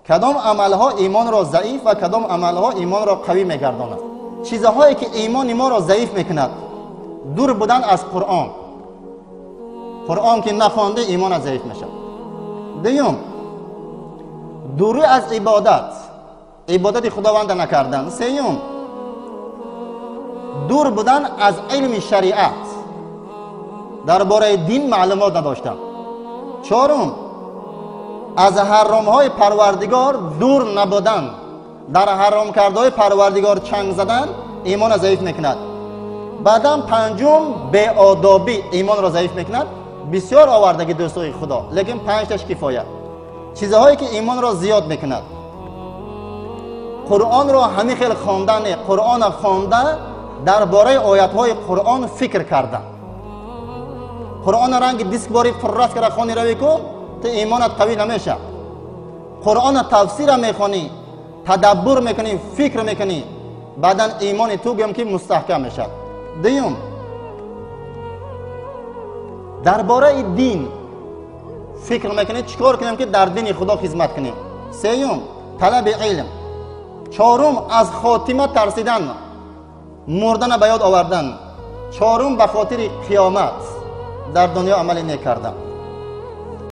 Кадом амалҳо имонро заиф ва кадом амалҳо имонро қавӣ мегардонад? Чизҳое ки имони моро заиф мекунад: дур будан аз Қуръон. Қуръон ки нахонда, имонат заиф мешавад. Дуюм, дурӣ аз ибодат, ибодати Худованда накардан. Сеюм, дур будан аз илми шариат, дар бораи дин маълумот надоштан. Чорум, аз ҳаромҳои Парвардигор дур набудан, дар ҳаромкардаҳои Парвардигор чанг задан имонро заиф мекунад. Баъдан панҷум, беодобӣ имонро заиф мекунад. Бисёр овардаги, дӯстои Худо, лекин панҷташ кифоя. Чизҳое ки имонро зиёд мекунад: Қуръонро ҳамин хел хондан, Қуръонро хонда, дар бораи оятҳои Қуръон фикр кардан. Қуръонро ранги диск бори фуррас кара хони равӣ ку, ту имонат қавӣ намешавад. Қуръонро тафсира мехонӣ, тадаббур мекунӣ, фикр мекунӣ, баъдан имони ту гӯям ки мустаҳкам мешавад. Дуюм, дар бораи дин фикр мекунӣ, чӣ кор кунем, ки дар дини Худо хизмат кунем. Сеюм, талаби илм. Чорум, аз хотима тарсидан, мурдана ба ёд овардан. Чорум, ба хотири қиёмат дар дунё амале некардан.